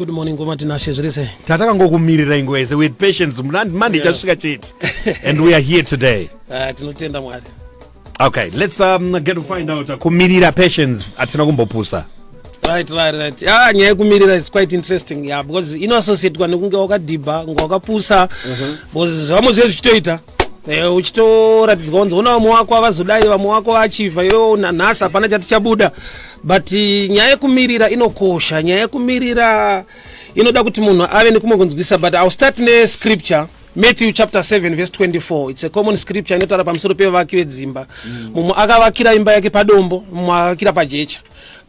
Good morning, Ngoma Tinashe, zviri sei? Tatakangokumirira inguva yese with patience. Monday ichasvika chete and we are here today. Tinotenda Mwari. Okay, let's get to find out kumirira, patience, hatina kumbopusa. Right. Ah, nyaya yekumirira is quite interesting, yeah, because inoassociatwa nekunge wakadhibha, kunge wakapusa, because vamwe zviye zvichitoita uchitoratidzwa kunzi una vamwe wako avazodai, vamwe wako vachivha, iwewe nanhasi hapana chati chabuda. But nyaya yekumirira inokosha. Nyaya yekumirira inoda kuti munhu ave nekumwe kunzwisa. But I'll start nescripture, Matthew chapter 7 verse 24. It's a common scripture inotaura pamusoro pevaki vedzimba. Mumwe akavakira imba yake padombo, mumwe akavakira pajecha.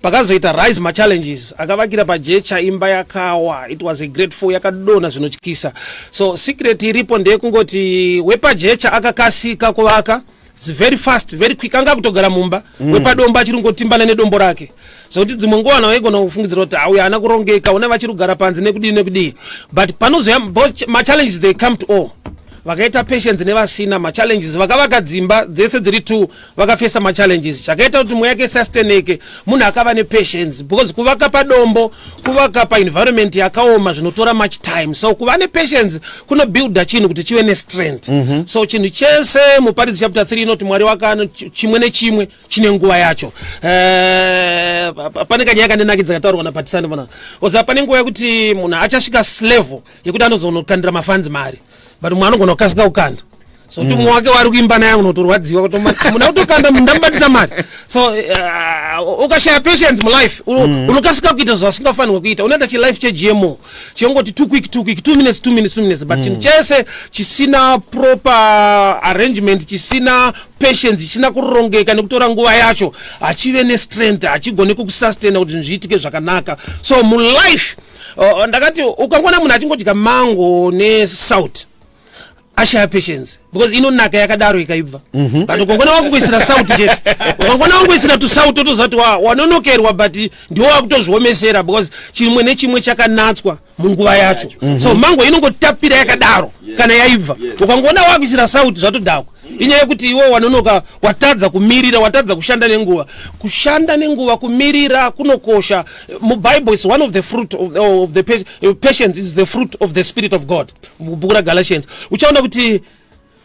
Pakazoita rise machallenges, akavakira pajecha, imba yakawa. It was a great fall, yakadonha zvinotyisa. So secret iripo ndeyekungoti wepajecha akakasika kuvaka. It's very fast, very quick, anga kutogara mumba. Wepadombo achiri kungotimbana nedombo rake, zvokuti dzimwe nguva vanhu vaigona kufungidzira kuti auya haana kurongeka, una vachiri kugara panze nekudii nekudii. But panozoya machallenges, they come to all, vakaita patience nevasina machallenges. Vakavaka dzimba dzese dziri two vakafesa machallenges. Chakaita kuti mweya yake sustaineke, munhu akava nepatience, because kuvaka padombo, kuvaka paenvironment yakaoma, zvinotora much time. So kuva nepatience kunobuilda chinhu kuti chive nestrength. So chinhu chese, Muparidzi chapter 3 inoti Mwari waka chimwe nechimwe chine nguva yacho. Pane kanyaya kandinakidza kataurwa naPatisani pana oza. Pane nguva yekuti munhu achasvika level yekuti anozonokandira mafanzi mari, but mumwe anogona kukasika kukanda, so kuti mumwe wake wari kuimba naye unotorwadziwa kuti muna kutokanda, ndamubatisa mari. So ukashaya patience mulife, unokasika kuita zvasingafanirwe kuita. Unoita chilife cheGMO chingoti too quick, too quick, 2 minutes, 2 minutes, 2 minutes. But chinhu chese chisina proper arrangement, chisina patience, chisina kurongeka nekutora nguva yacho, hachive nestrength, hachigoni kukusustaina kuti zvinhu zviitike zvakanaka. So mulife, ndakati ukangoona munhu achingodya mango nesalt, ashaya patience, because inonaka yakadaro ikaibva. But ukangona wakungoisira salt chete, ukangona wangoisira tusalt, otoziva kuti wanonokerwa, but ndiwo wakutozviomesera, because chimwe nechimwe chakanatswa munguva yacho. So mango inongotapira yakadaro kana yaibva. Ukangoona wakuisira salt, zvatodhakwa. Inyaya yekuti iwe wanonoka, watadza kumirira, watadza kushanda nenguva. Kushanda nenguva, kumirira kunokosha. Mubible is one of the fruit of the patience is the fruit of the Spirit of God. Mubhuku raGalatians uchaona kuti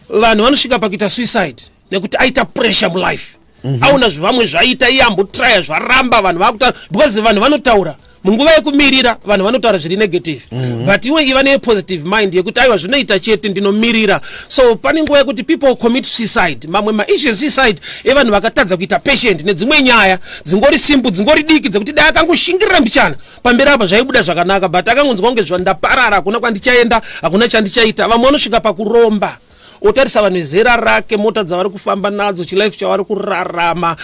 vanhu vanosvika pakuita suicide nekuti aita pressure mulife, aona zvivamwe zvaita, iye ambotraya, zvaramba, vanhu vakuta, because vanhu vanotaura. Munguva yekumirira vanhu vanotaura zviri negative, but iwe iva nepositive mind yekuti aiwa, zvinoita chete, ndinomirira. So pane nguva yekuti people commit suicide. Mamwe maissues, suicide evanhu vakatadza kuita patient nedzimwe nyaya dzingori simple, dzingori diki, dzekuti dai akangoshingirira mbichana pamberi apa zvaibuda zvakanaka, but akangonzwa kunge zvandaparara, hakuna kwandichaenda, hakuna chandichaita. Vamwe vanosvika pakuromba. Otarisa vanhu vezera rake, mota dzavari kufamba nadzo, chilife chavari kurarama,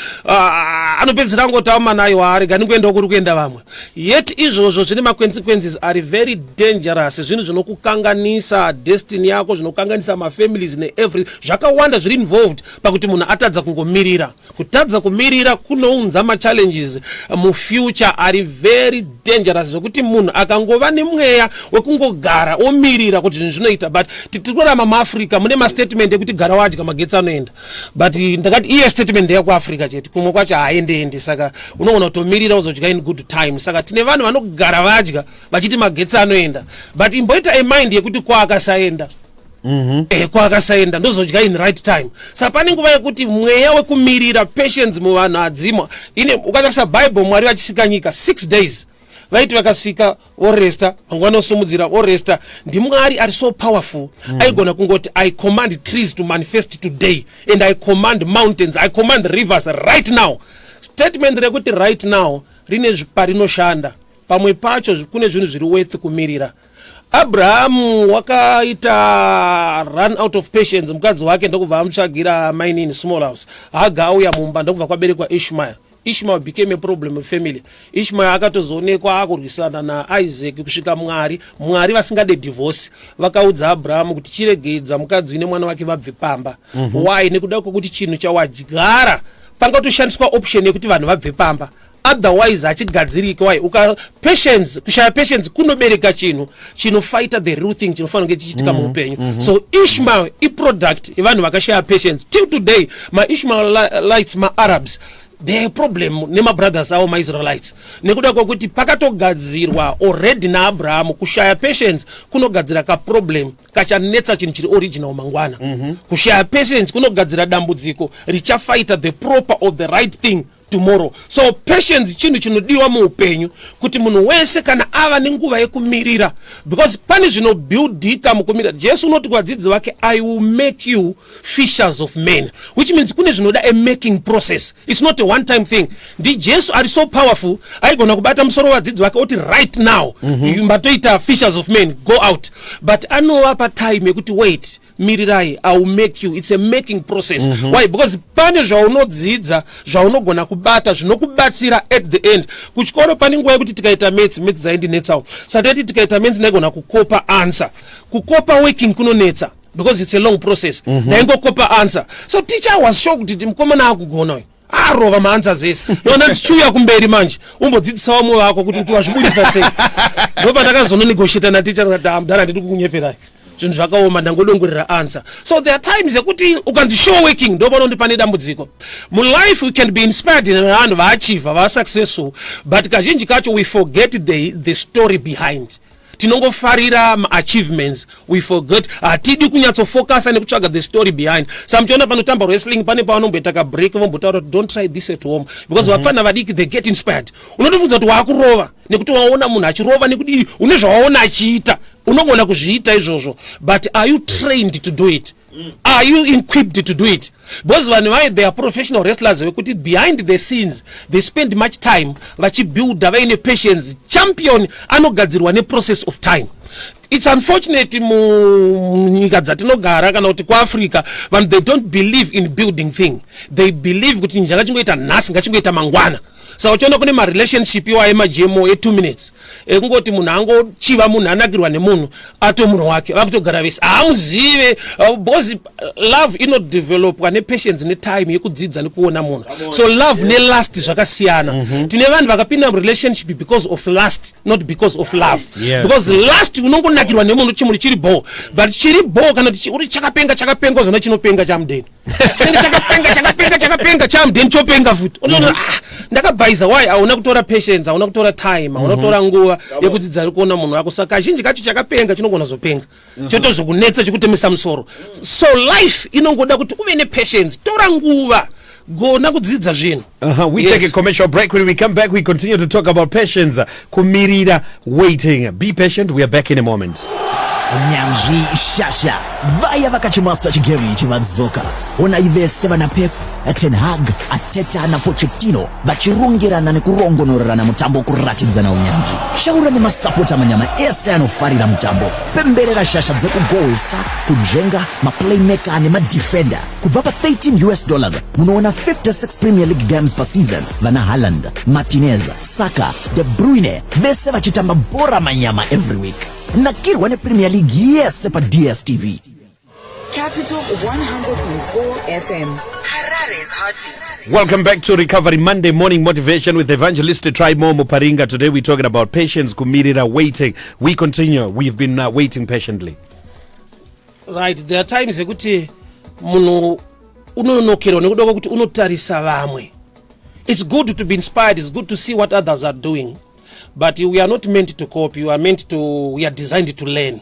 anopedzisira angotauma nayo, arega ningoendawo kuri kuenda vamwe. Yet izvozvo zvine maconsequences ari very dangerous, zvinhu zvinokukanganisa destiny yako, zvinokanganisa mafamilies neevery, zvakawanda zviri involved pakuti munhu atadza kungomirira. Kutadza kumirira kunounza machallenges mufuture ari very dangerous, zvokuti munhu akangova nemweya wekungogara omirira kuti zvinhu zvinoita. But tiri kurarama muAfrica mune mastatement ekuti gara wadya, magetsi anoenda. But ndakati iye statement ndeyekuAfrica chete, kumwe kwacho haaendeendi. Saka unogona kutomirira uzodya in good time. Saka tine vanhu vanogara vadya vachiti magetsi anoenda, but imboita amind yekuti kwaakasaenda, kwaakasaenda ndozodya in right time. Saka pane nguva yekuti mweya wekumirira, patience, muvanhu hadzimo. Ine ukatarisa Bible, Mwari vachisika nyika 6 days, vaiti vakasika voresta, mangwana osumudzira, voresta. NdiMwari ari so powerful, aigona kungoti, "I command trees to manifest today and I command mountains, I command rivers right now." Statement rekuti "right now" rine parinoshanda. Pamwe pacho kune zvinhu zviri worth kumirira. Abrahamu wakaita run out of patience, mukadzi wake ndokubva amutsvagira mainini small house. Haga auya mumba, ndokubva kwaberekwa Ishmael. Ishmael became a problem family. Ishmael akatozoonekwa akurwisana naIsaac kusvika Mwari vasingade divorce vakaudza Abrahamu kuti chiregedza mukadzi nemwana wake vabve pamba. Why? Nekuda kwekuti chinhu chawadyara pangatoshandiswa option yekuti vanhu vabve pamba, otherwise hachigadziriki. Why? Uka patience, kushaya patience kunobereka chinhu chinofighta the real thing chinofanira kunge chichiitika muupenyu. So Ishmael iproduct yevanhu vakashaya patience. Till today maIshmaelites, maArabs, The problem nemabrothers avo maIsraelites, nekuda kwekuti pakatogadzirwa already naAbrahamu, kushaya patience kunogadzira kaproblem kachanetsa chinhu chiri original mangwana. Kushaya patience kunogadzira dambudziko richafighta the proper or the right thing tomorrow. So patience chinhu chinodiwa muupenyu, kuti munhu wese kana ava nenguva yekumirira, because pane zvinobuildika mukumirira. Jesu unoti kuvadzidzi vake, "I will make you fishers of men," which means kune zvinoda a making process. It's not a one time thing. NdiJesu ari so powerful, aigona kubata musoro wevadzidzi vake oti, "Right now matoita fishers of men, go out," but anovapa time yekuti, "Wait, mirirai, I will make you." It's a making process. Why? Because pane zvaunodzidza, zvaunogona kubata, zvinokubatsira at the end. Kuchikoro pane nguva yekuti tikaita maths, maths dzaindinetsawo, sataiti tikaita maths ndaigona kukopa answer. Kukopa working kunonetsa because it's a long process. Ndaingokopa answer, so teacher was shocked kuti mukomana akugona uyu, arova maanswers ese. Ndoona ndichiuya kumberi manje, umbodzidzisa vamwe vako kuti wazvibudisa sei. Ndopandakazononegotiata naticha, ndikati, "Ah, mudhara, handidi kukunyeperai, zvinhu zvakaoma, ndangodongorera answer." So there are times yekuti ukanzi show working, ndopano kuti pane dambudziko mulife. We can be inspired nevanhu vaachieva, vasuccessful, but kazhinji kacho we forget the story behind. Tinongofarira maachievements, we forget, hatidi kunyatsofocasa nekutsvaga the story behind. Sa muchiona panotamba wrestling, pane pavanomboita kabreak, vombotaura kuti, "Don't try this at home," because vapfana vadiki, they get inspired. Unotofunza kuti waakurova nekuti waona munhu achirova, nekuti une zvawaona achiita, unogona kuzviita izvozvo. But are you trained to do it? Are you equipped to do it? Because vanhu vai, they are professional wrestlers vekuti behind the scenes they spend much time vachibuilda, vaine patience. Champion anogadzirwa neprocess of time. It's unfortunate, munyika dzatinogara kana kuti kuAfrica, vanhu, they don't believe in building thing. They believe kuti chinhu changachingoita nhasi, ngachingoita mangwana. Saka uchiona kune marelationship iwayo emajemo e2 minutes, ekungoti munhu angochiva munhu, anakirwa nemunhu, ato munhu wake, vakutogara vese, haamuzive, because love inodevelopwa nepatience, netime yekudzidza nekuona munhu. So love nelust zvakasiyana. Tine vanhu vakapinda murelationship because of lust, not because of love. Because lust, unongonakirwa nemunhu, chimunhu chiri bo, but chiri bo kana kuti uri chakapenga, chakapenga, zona chinopenga chamudeni, chinenge chakapenga, chakapenga, chakapenga chamudeni, chopenga futi. Unoona, ah, ndakabhaisa. Why? Hauna kutora patience, hauna kutora time, hauna kutora nguva yekudzidza ari kuona munhu wako. Saka kazhinji kacho chakapenga chinogona zopenga, chotozokunetsa, chikutemesa musoro. So life inongoda kuti uve nepatience, tora nguva, gona kudzidza zvinhu. We take a commercial break. When we come back, we continue to talk about patience. Kumirira, waiting. Be patient. We are back in a moment. Nyanzvi shasha vaya vakachimaster chigame ichi vadzoka. Onai vese vana Pep, Ten Hag, Arteta naPochettino vachirongerana nekurongonorerana mutambo, kuratidzana unyanzvi. Shaura nemasapota manyama ese anofarira mutambo. Pemberera shasha dzekugohwesa, kunzvenga, maplaymaker nemadefender. Kubva pa13 US dollars munoona 56 Premier League games paseason. Vana Haaland, Martinez, Saka, De Bruyne, vese vachitamba bhora manyama every week. Nakirwa nePremier League yese paDStv. Capital 100.4 FM. Harare's heartbeat. Welcome back to Recovery Monday Morning Motivation with Evangelist Trimo Muparinga. Today we're talking about patience, kumirira, waiting. We continue. We've been waiting patiently. Right, there are times ekuti munhu unonokerwa nekuda kwekuti unotarisa vamwe. It's good to be inspired, it's good to see what others are doing, but we are not meant to copy. We are designed to learn.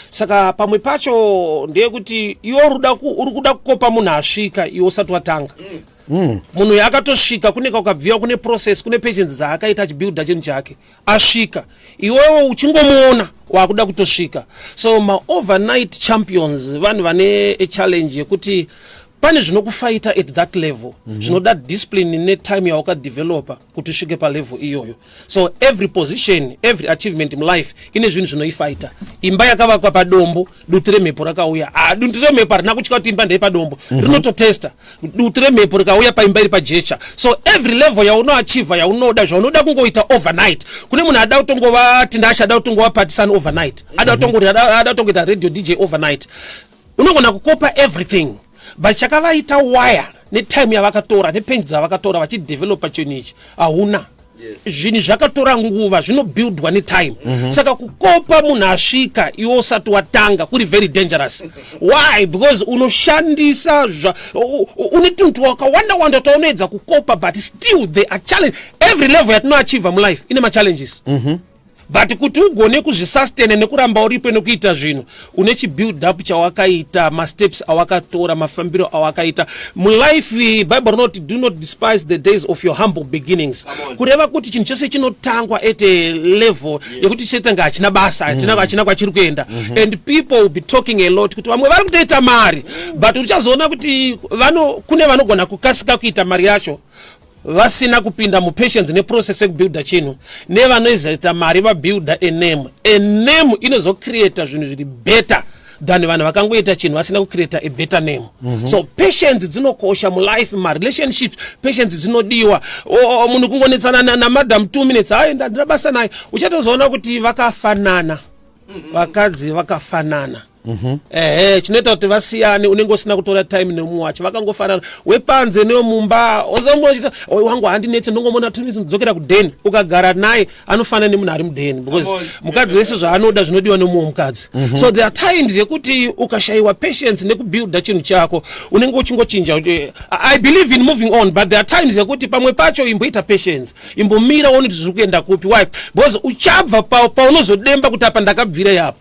Saka pamwe pacho ndeyekuti iwe uri kuda kukopa munhu asvika, iwe usati watanga. Munhu uyu akatosvika kune kakabviwa, kune process, kune patience dzaakaita achibuilda chinhu chake, asvika. Iwewe uchingomuona, wakuda kutosvika. So maovernight champions, vanhu vane challenge yekuti pane zvinokufaita at that level, zvinoda discipline netime yawakadevelopa kuti usvike palevel iyoyo. So every position, every achievement in life ine zvinhu zvinoifaita. Imba yakavakwa padombo, dutu remhepo rakauya. Ah, dutu remhepo harina kutya kuti imba ndeyepadombo. Rinototesta. Dutu remhepo rikauya paimba iri pajecha. So every level yaunoachieva, yaunoda, zvaunoda kungoita overnight. Kune munhu ada kutongova Tinashe, ada kutongova Partisan overnight, ada kutongoita radio DJ overnight. Unogona kukopa everything, but chakavaita wire netime yavakatora nepatience dzavakatora vachidevelopa chinhu ichi hauna. Zvinhu zvakatora nguva, zvinobuildwa netime. Saka kukopa munhu asvika iwe usati watanga kuri very dangerous. Why? Because unoshandisa une tunhu twakawanda wanda twaunoedza kukopa, but still there are challenge. Every level yatinoachieva mulife ine machallenges, but kuti ugone kuzvisustain nekuramba uripo nekuita zvinhu, une chibuild up chawakaita, masteps awakatora, mafambiro awakaita mulife. Bible rinoti, "Do not despise the days of your humble beginnings," kureva kuti chinhu chese chinotangwa at a level yekuti chetanga hachina basa, hachina kwachiri kuenda, and people will be talking a lot kuti vamwe vari kutoita mari, but uchazoona kuti kune vanogona kukasika kuita mari yacho vasina kupinda mupatience neprocess yekubuilda chinhu, nevanozoita mari vabuilda a name. A name inozocreata zvinhu zviri better than vanhu vakangoita chinhu vasina kucreata a better name. So patience dzinokosha mulife, marelationships patience dzinodiwa. Munhu kungonetsana namadam 2 minutes, hai, ndandina basa naye. Uchatozoona kuti vakafanana, vakadzi vakafanana. Ehe, chinoita kuti vasiyane, unenge usina kutora time nemumwe wacho. Vakangofanana, wepanze newemumba. Ozongochita, "Oi, wangu handinetse, ndongomona 2 minutes, ndidzokera kudheni." Ukagara naye anofanana nemunhu ari mudheni, because mukadzi wese zvaanoda zvinodiwa nemumwe mukadzi. So there are times yekuti ukashayiwa patience nekubuilda chinhu chako, unenge uchingochinja kuti, I believe in moving on, but there are times yekuti pamwe pacho imboita patience, imbomira uone kuti zviri kuenda kupi. Why? Because uchabva paunozodemba kuti apa ndakabvira apa,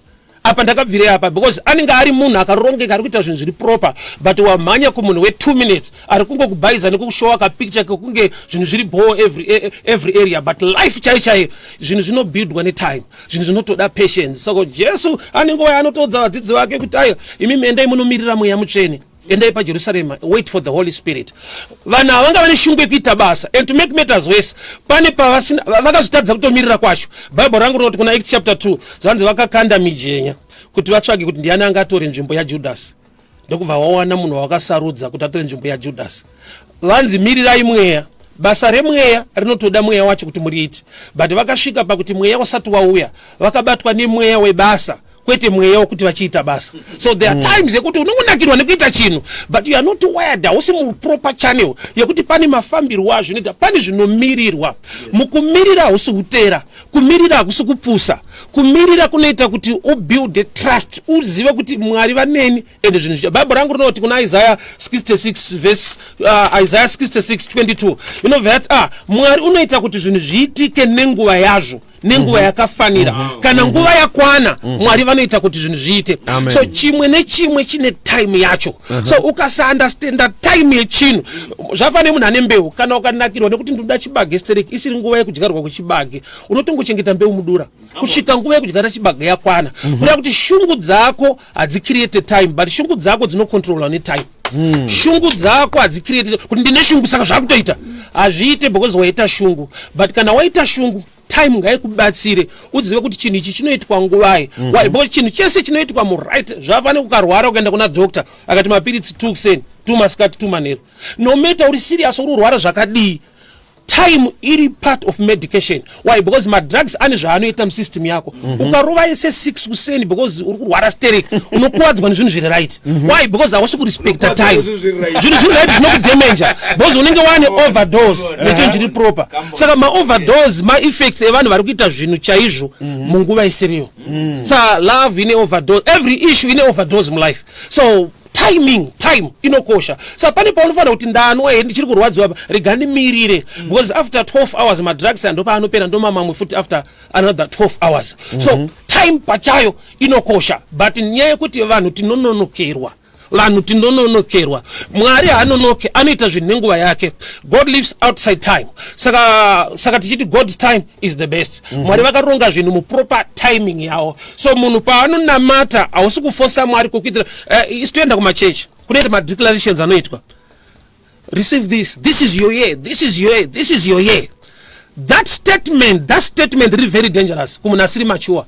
apa ndakabvire apa, because anenge ari munhu akarongeka, ari kuita zvinhu zviri proper, but wamhanya kumunhu we2 minutes ari kungokubhaiza nekukushowa kapicture kekunge zvinhu zviri bo every area, but life chai chaiyo, zvinhu zvinobuildwa netime, zvinhu zvinotoda patience. Saka Jesu anenge uya anotoudza vadzidzi vake kuti, "Aiwa, imi endai munomirira Mweya Mutsvene, endai paJerusarema, wait for the Holy Spirit." Vanhu ava vanga vane shungu yekuita basa, and to make matters worse, pane pavasina vakazotadza kutomirira kwacho. Bhaibheri rangu rinoti kuna Acts chapter 2, zvanzi vakakanda mijenya kuti vatsvage kuti ndiani angatore nzvimbo yaJudhasi, ndokubva wawana munhu wawakasarudza kuti atore nzvimbo yaJudhasi. Vanzi mirirai Mweya. Basa remweya rinotoda mweya wacho kuti muriite, but vakasvika pakuti mweya usati wauya, vakabatwa nemweya webasa, kwete mweya wekuti vachiita basa. So there are times yekuti unongonakirwa nekuita chinhu, but you are not wired, hausi muproper channel yekuti pane mafambirwo azvinoita, pane zvinomirirwa. Mukumirira hausi kutera, kumirira hakusi kupusa. Kumirira kunoita kuti ubuilde trust, uzive kuti Mwari vaneni ende zvinhu. Bhaibheri rangu rinoti kuna Isaiah 66 verse, Isaiah 66 22 inobva yati, Mwari unoita kuti zvinhu zviitike nenguva yazvo, nenguva yakafanira. Kana nguva yakwana, Mwari vanoita kuti zvinhu zviite. Amen. So chimwe nechimwe chine time yacho. So ukasaunderstanda time yechinhu, zvafanira munhu ane mbeu. Kana ukanakirwa nekuti ndinoda chibage stereki, isiri nguva yekudyarwa kwechibage, unotongochengeta mbeu mudura kusvika nguva yekudyara chibage yakwana. Kureva kuti shungu dzako hadzicreate time, but shungu dzako dzinocontrolwa netime. Shungu dzako hadzicreate kuti ndine shungu saka zvakutoita hazviite because waita shungu, but kana waita shungu, time ngaikubatsire uzive kuti chinhu ichi chinoitwa nguvai. Why? Because chinhu chese chinoitwa muright. Zvafanira ukarwara ukaenda kuna doctor, akati mapiritsi 2 kuseni, 2 masikati, 2 manheru, no matter uri serious, uri kurwara zvakadii, time iri part of medication. Why? Because madrugs ane zvaanoita musystem yako. Ukarova ese 6 kuseni because uri kurwara sterek, unokuwadzwa nezvinhu zviri right. Why? Because hausi kurespecta time. Zvinhu zviri right. Zvinhu zviri right zvinokudamager because unenge wane overdose nechinhu chiri proper. Saka maoverdose, maeffects evanhu vari kuita zvinhu chaizvo munguva isiriyo. Saka love ine overdose, every issue ine overdose mulife. So timing, time inokosha. Saka pane paunofanira kuti ndanwa here, ndichiri kurwadziwa pa, rega ndimirire, because after 12 hours madrugs ndopaanopera, ndomamamwe futi after another 12 hours. So time pachayo inokosha, but nyaya yekuti vanhu tinononokerwa, vanhu tinononokerwa. Mwari haanonoke, anoita zvinhu nenguva yake. God lives outside time. Saka tichiti God's time is the best. Mwari vakaronga zvinhu muproper timing yavo. So munhu paanonamata, hausi kufosa Mwari kukuitira. Isu toenda kumachechi, kunoita madeclarations anoitwa, "Receive this, this is your year, this is your year, this is your year." That statement riri very dangerous kumunhu asiri mature,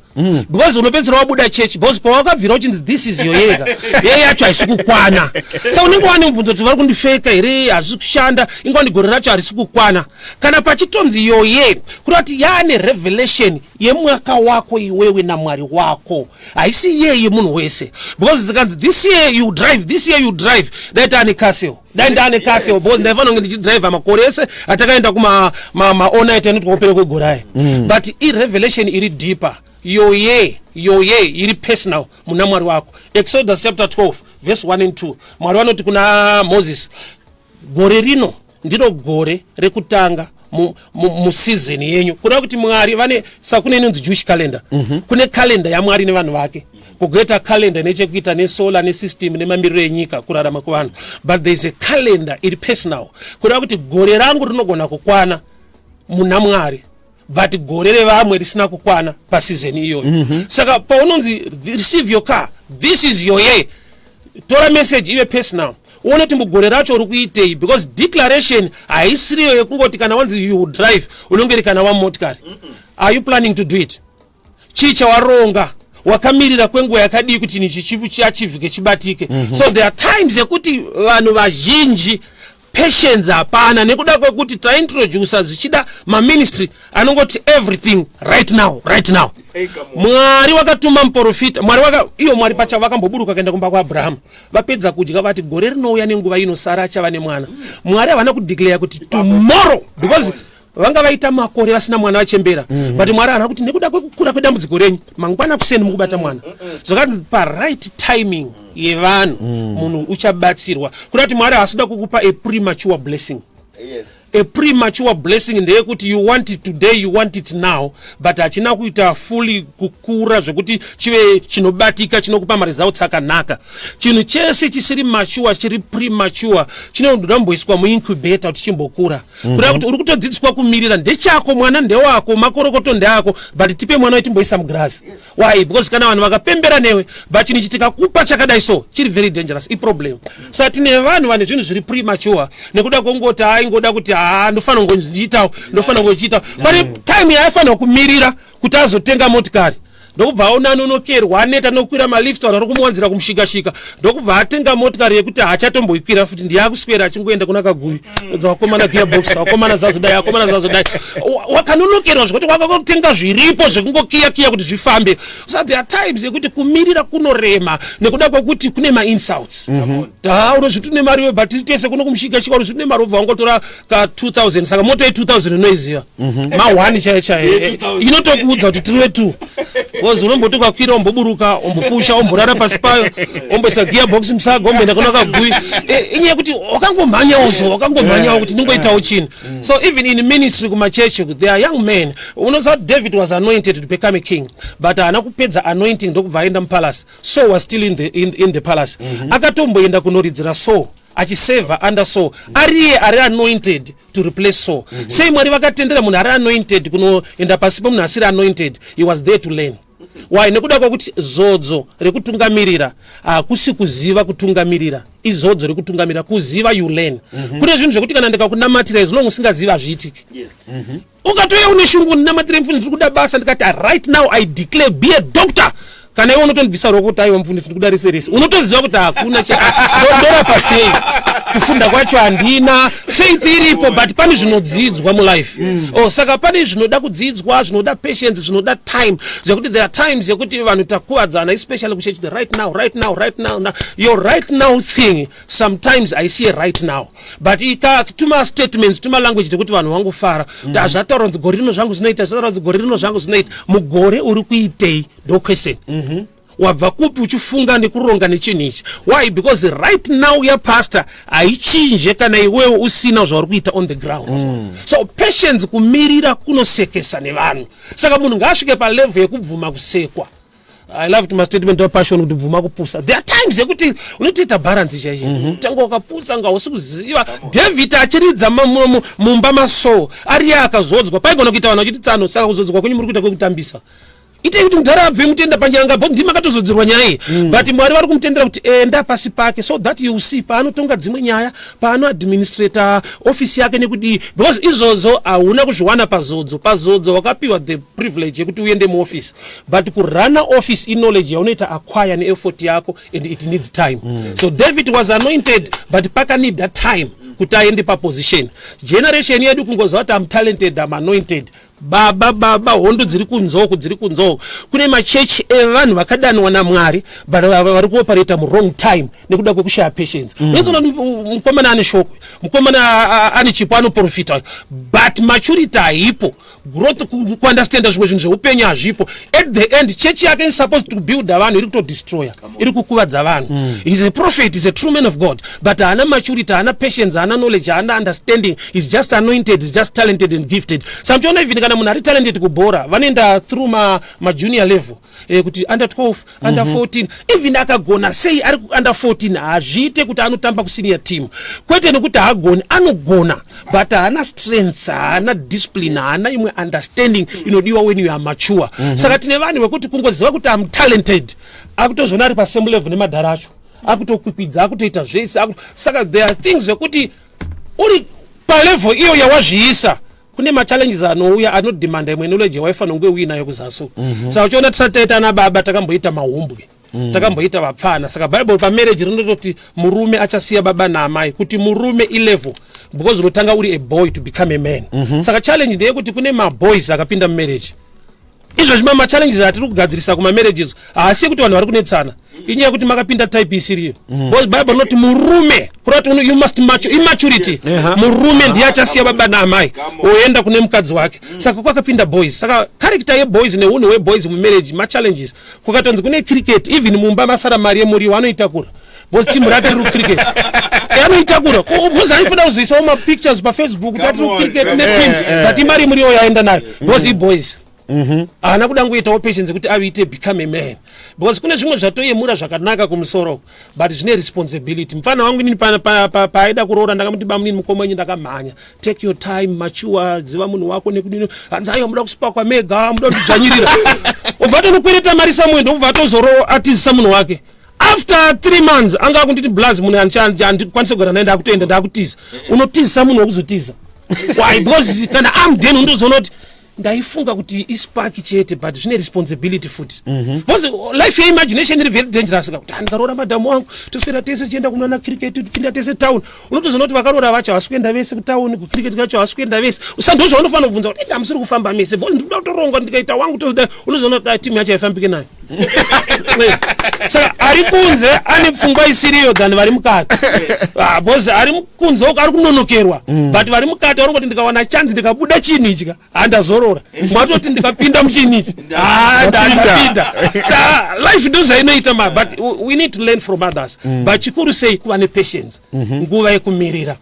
because unopedzisira wabuda chechi, because pawakabvira uchinzi "This is your year," year yacho haisi kukwana. Saka unenge wane mubvunzo kuti vari kundifeka here, hazvisi kushanda, ingwani gore racho harisi kukwana. Kana pachitonzi your year, kureva kuti yaane revelation yemwaka wako iwewe naMwari wako, haisi year yemunhu wese, because zikanzi "This year you drive, this year you drive," dai taane castle, Dai ndaane castle, because ndaifanira kunge ndichidriver makore ese atakaenda kuma maonight anoti kwakupera kwegore aya. But irevelation iri deeper, yoye iri personal muna Mwari wako. Exodus chapter 12 verse 1 and 2, Mwari vanoti kuna Moses, "Gore rino ndiro gore rekutanga museason yenyu." Kureva kuti Mwari vane sakune inonzi Jewish calendar. Kune calendar yaMwari nevanhu vake, kugoita calendar nechekuita nesolar nesystem nemamiriro enyika, kurarama kwevanhu, but there is a calendar iri personal. Kureva kuti gore rangu rinogona kukwana muna Mwari, but gore revamwe risina kukwana paseason iyoyo. Saka paunonzi receive your car, this is your year, tora message ive personal, uone kuti mugore racho uri kuitei, because declaration haisiriyo yekungoti kana wanzi you drive, unonge ri kana wamotikari. Are you planning to do it? Chii chawaronga? Wakamirira kwenguva yakadii kuti chinhu chiachivhike, chibatike? So there are times yekuti vanhu vazhinji patience hapana, nekuda kwekuti taintrodusa zvichida maministry anongoti everything right now, right now. Mwari wakatuma muprofita, Mwari waka iyo Mwari pachavo vakamboburuka kuenda kumba kwaAbrahamu. Vapedza kudya, vati gore rinouya nenguva ino Sara achava nemwana. Mwari havana kudeclare kuti tomorrow, because vanga vaita makore vasina mwana, vachembera. But Mwari haana kuti nekuda kwekukura kwedambudziko renyu, mangwana kuseni mukubata mwana. Zvakati paright timing yevanhu, munhu uchabatsirwa. Kuda kuti Mwari haasi kuda kukupa a premature blessing. A premature blessing ndeyekuti you want it today, you want it now, but hachina kuita fully kukura zvekuti chive chinobatika, chinokupa maresults akanaka. Chinhu chese chisiri mature, chiri premature, chinoda kumboiswa muincubator kuti chimbokura. Kureva kuti uri kutodzidziswa kumirira. Ndechako, mwana ndewako, makorokoto ndeako, but tipe mwana wetimboisa mugirazi. Why? Because kana vanhu vakapembera newe, but chinhu ichi tikakupa chakadai, so chiri very dangerous, iproblem. Saka tine vanhu vane zvinhu zviri premature nekuda kwekungoti aingoda kuti haa, ndofanira kungochiitawo, ndofanira kungochiitawo. Pane time yaaifanira kumirira kuti azotenga motikari, ndokubva aona anonokerwa, aneta nokukwira malift, vanhu vari kumuwanzira kumushikashika, ndokubva atenga motikari yekuti haachatomboikwira futi, ndiyakuswera achingoenda kuna Kaguvi dzawakomana gearbox, vakomana zazodai, akomana zazodai. Wakanonokerwa zvekuti wakakotenga zviripo zvekungokiya kiya kuti zvifambe. So there are times yekuti kumirira kunorema nekuda kwekuti kune mainsults. Ta unozviti une mari, but tiri tese kuno kumushikashika, unozviti une mari, wobva wangotora ka 2000. Saka mota ye2000 unoiziva, ma1 chaiyo chaiyo inotokuudza kuti tiri we2, because unomboti ukakwira, womboburuka, wombopusha, womborara pasi payo, womboisa gearbox musaga, womboenda kuna Kaguvi. Inyaya yekuti wakangomhanyawo, so wakangomhanyawo kuti ndingoitawo chinhu. So even in ministry, kumachechi, there are young men. Unoziva kuti David was anointed to become a king, but haana kupedza anointing ndokubva aenda mupalace. Saul was still in the palace. Akatomboenda kunoridzira Saul, achiseva under Saul, ariye ari anointed to replace Saul. Sei Mwari vakatendera munhu ari anointed kunoenda pasi pemunhu asiri anointed? He was there to learn. Why? Nekuda kwekuti zodzo rekutungamirira hakusi kuziva kutungamirira, izodzo rekutungamirira kuziva, you learn. Kune zvinhu zvekuti kana ndikakunamatira, as long usingazivi, hazviitiki. Ukatouya une shungu, "Ndinamatire mufundisi, ndiri kuda basa," ndikati, "Right now I declare, be a doctor," kana iwe unotondibvisa ruoko kuti, "Aiwa mufundisi, ndikuda rese rese," unotoziva kuti hakuna ndorapa sei, kufunda kwacho handina, faith iripo, but pane zvinodzidzwa mulife. Oh, saka pane zvinoda kudzidzwa, zvinoda patience, zvinoda time, zvekuti there are times yekuti vanhu takuvadzana, especially kuchechi, the right now, right now, right now, now. Your right now thing sometimes I see right now, but ika tuma statements, tuma language tekuti vanhu vangofara kuti hazvataura kunzi gore rino zvangu zvinoita, zvataura kunzi gore rino zvangu zvinoita. Mugore uri kuitei? Ndo question. Wabva kupi uchifunga nekuronga nechinhu ichi? Why? Because right now yapastor haichinje kana iwewe usina zvauri kuita on the ground. So patience, kumirira kunosekesa nevanhu. Saka munhu ngaasvike palevel yekubvuma kusekwa. I love my statement of passion kuti bvuma kupusa. There are times yekuti unotoita balance chaicho. Tanga wakapusa, nga usi kuziva. David achiridza mumba maSaul, ariye akazodzwa. Paigona kuita vanhu vachiti, "Tsano, saka kuzodzwa kwenyu muri kuita kwekutambisa. Itei kuti mudhara abve, mutenda panyanga bo ndimi makatozodzerwa nyaya iyi." But Mwari vari kumutendera kuti enda pasi pake so that you see paanotonga dzimwe nyaya, paanoadministrata ofisi yake nekudii, because izvozvo hauna kuzviwana pazodzo. Pazodzo wakapiwa the privilege yekuti uende muoffice, but kurana office iknowledge yaunoita acquire neeffort yako, and it needs time. So David was anointed, but pakanida time kuti aende paposition. Generation yedu kungoziva kuti am talented, am anointed. Baba, baba, hondo dziri kunzoko, dziri kunzoko. Kune machechi evanhu vakadanwa naMwari, but vari kuoperata muwrong time nekuda kwekushaya patience. Unozoona mukomana ane shoko, mukomana ane chipo, anoprofita, but maturity haipo, growth, kuunderstanda zvimwe zvinhu zveupenyu hazvipo. At the end, chechi yake is supposed to build vanhu, iri kutodestroya, iri kukuvadza vanhu. He's a prophet, he's a true man of God, but haana maturity, haana patience, haana knowledge, haana understanding. He's just anointed, he's just talented and gifted. Saka muchiona, even kana munhu ari talented kubhora, vanoenda through majunior level, kuti under 12, under 14. Even akagona sei ari under 14, hazviite kuti anotamba kusenior team. Kwete nekuti haagoni, anogona, but haana strength, haana discipline, haana imwe understanding inodiwa when you are mature. Saka tine vanhu vekuti kungoziva kuti am talented, akutozoona ari pasame level nemadhara acho, akutokwikwidza, akutoita zvese. Saka there are things zvekuti uri palevel iyo yawazviisa, kune machallenges anouya anodhimanda imwe knowledge yawaifanira kunge uinayo kuzasi. Saka uchiona, tisati taita ana baba, takamboita mahumbwe, takamboita vapfana. Saka Bhaibheri pamarriage rinototi murume achasiya baba naamai, kuti murume ilevel, because unotanga uri a boy to become a man. Saka challenge ndeyekuti kune maboys akapinda mumarriage izvozvi. Machallenges atiri kugadzirisa kumamarriages haasi ekuti vanhu vari kunetsana, inyaya yekuti makapinda type isiriyo. Because Bible rinoti murume, kureva kuti you must mature, immaturity. Murume ndiye achasiya baba naamai, oenda kune mukadzi wake. Saka kwakapinda boys, saka character yeboys neunhu hweboys mumarriage, machallenges. Kukatonzi kune cricket, even mumba masara mari yemuriwo, anoitakura because timu rake riri kucricket. Anoitakura because anofanira kuzoisawo mapictures paFacebook kuti atiri kucricket neteam, but imari yemuriwo yaenda nayo because iboys. Haana kuda ngoitawo patience yekuti aite become a man, because kune zvimwe zvatoyemura zvakanaka kumusoro, but zvine responsibility. Mufana wangu inini, paaida kuroora, ndakamuti, "Bamunini, mukoma wenyu ndakamhanya. Take your time, mature, ziva munhu wako." Nekudini, hanzi, "Aiwa, muda kusipakwa mega, muda kundidzvanyirira." Ubva atonokwereta mari samwe, ndobva atozoro atizisa munhu wake. After 3 months anga akunditi, "Blaz, munhu handikwanisi kugara naye, ndakutoenda, ndakutiza." Unotizisa munhu wekuzotiza, why? Because kana amden, undozoona kuti ndaifunga kuti ispark chete, but zvine responsibility futi, because life yeimagination iri very dangerous ka, kuti ndikaroora madhamu wangu, toswera tese tichienda kunoona cricket, tipinda tese town. Unotozoona kuti vakaroora vacho havasi kuenda vese kutown, kucricket kacho havasi kuenda vese. Sandozvo vanofanira kubvunza kuti, "Hamusiri kufamba mese?" Because ndikuda kutoronga, ndikaita wangu tozoda. Unozoona kuti timu yacho haifambike nayo. Saka ari kunze ane pfungwa isiriyo than vari mukati. Ah, because ari kunze uko ari kunonokerwa, but vari mukati vari kuti, "Ndikawana chanzi, ndikabuda chinhu ichi ka, handazorora." Mwatoti, "Ndikapinda muchinhu ichi, ndapinda." Saka life ndo zvainoita ma, but we need to learn from others. But chikuru sei kuva nepatience, nguva yekumirira.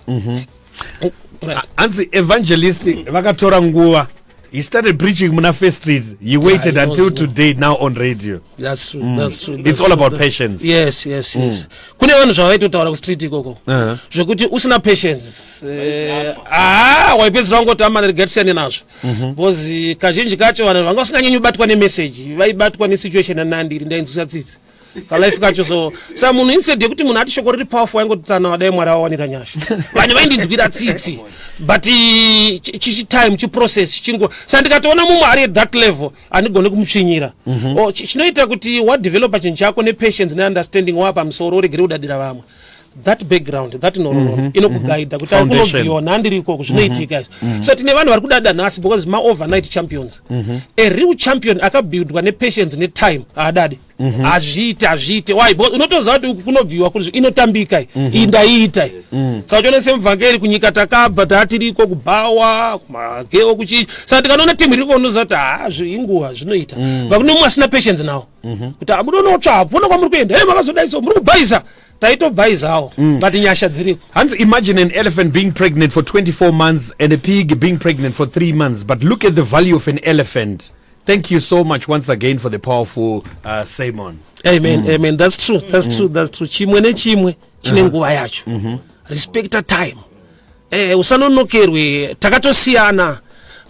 Right. Hanzi evangelist vakatora nguva. He started preaching muna First Street. He waited Yeah, he until knows. today, now on radio. That's true, that's true, It's that's all true. about patience. Yes. Kune vanhu zvavaitotaura kustreet ikoko, zvekuti usina patience, ah, waipedzisira wangoti, "Amana, regai tisiyane nazvo," because kazhinji kacho vanhu vanga vasinganyanyi kubatwa nemeseji, vaibatwa nesituation yanandiri. Ndainzwisa tsitsi kalife kacho. So saka munhu, instead yekuti munhu ati shoko riri powerful, waingoti, "Tsana, wadai Mwari awawanira nyasha." Vanhu vaindinzwira tsitsi, but chitime, chiprocess chingo. Saka ndikatoona mumwe ari at that level, handigoni kumutsvinyira. O, chinoita kuti wadevelopa chinhu chako nepatience neunderstanding, wapamusoro, uregere kudadira vamwe. That background, that nhoroondo inokugaidha kuti Foundation. kunobviwa nhandiri ikoko, zvinoitika izvi. So tine vanhu vari kudada nhasi because maovernight champions. A real champion akabuildwa nepatience netime haadadi. Hazviiti, hazviiti. Why? Because unotoziva kuti uku kunobviwa, kuri inotambika iyi, ndaiita iyi. Saka uchiona semuvhangeri, kunyika takabva, taatiriko kubhawa, kumageo, kuchii. Saka tikanoona timu iriko, unoziva kuti ha, inguva zvinoita. Vakune mumwe asina patience nawo, kuti amudonotsva, hapuna kwamuri kuenda, e makazodai, so muri kubhaisa, taitobhaisawo, but nyasha dziriko. Hans, imagine an elephant being pregnant for 24 months and a pig being pregnant for 3 months. But look at the value of an elephant. Thank you so much once again for the powerful sermon. Amen, amen. That's true, that's true, that's true. Chimwe nechimwe chine nguva yacho. Respecta time. Usanonokerwe. Takatosiyana.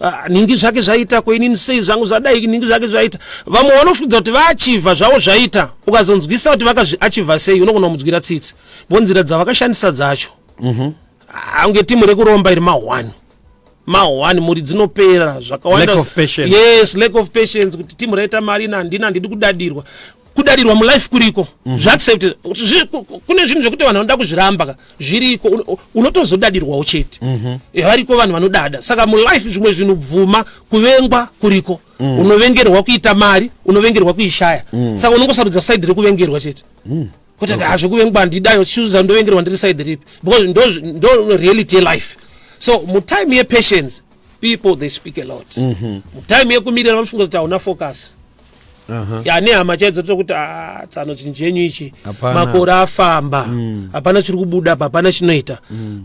Ah, ningi zvake zvaita, koinini sei zvangu zvadai? Ningi zvake zvaita. Vamwe vanofudza kuti vaachivha zvavo zvaita. Ukazonzwisa kuti vakazviachivha sei, unogona kumudzwira tsitsi, bo nzira dzavakashandisa dzacho. Ange timu rekuromba iri ma1 ma1, mhuri dzinopera zvakawanda. Lack of patience. Yes, lack of patience, kuti timu raita mari, ina handina, handidi kudadirwa. Kudadirwa mulife kuriko. Zvaaccept kune zvinhu zvekuti vanhu vanoda kuzviramba ka, zviriko. Unotozodadirwawo chete. Variko vanhu vanodada. Saka mulife zvimwe zvinhu, bvuma kuvengwa kuriko. Unovengerwa kuita mari, unovengerwa kuishaya. Saka unongosarudza side rekuvengerwa chete, kuti okay. Hazvekuvengwa handidayo, chuza ndovengerwa ndiri side ripi, because ndo reality yelife. So mutime yepatience, people, they speak a lot. Mutime yekumirira, vanofunga kuti hauna focus. Ya, nehama chaidzo tokuti, "Ah, tsano, chinhu chenyu ichi." Hapana. Makore afamba, hapana chiri kubuda apa, hapana chinoita.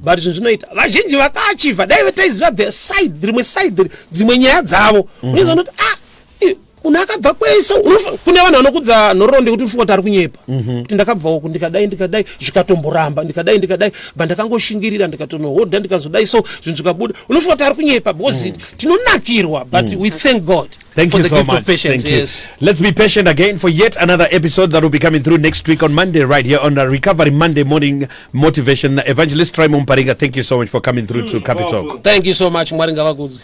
But zvinhu zvinoita, vazhinji vakaachivha, dai taiziva the side, rimwe side, dzimwe nyaya dzavo, unoziva kuti, ah, munhu akabva kwese. Kune vanhu vanokudza nhoroondo yekuti unofunga kuti ari kunyepa, kuti ndakabva uku, ndikadai, ndikadai, zvikatomboramba, ndikadai, ndikadai, ba ndakangoshingirira, ndikatonohodha, ndikazodai, so zvinhu zvikabuda. Unofunga kuti ari kunyepa because tinonakirwa, but we thank God Thank for you the so gift much. of patience. Thank you. Yes. Let's be patient again for yet another episode that will be coming through next week on Monday, right here on the Recovery Monday Morning Motivation. Evangelist Trymon Paringa, thank you so much for coming through to Capitalk. Thank you so much. Mwari ngavakudzwe.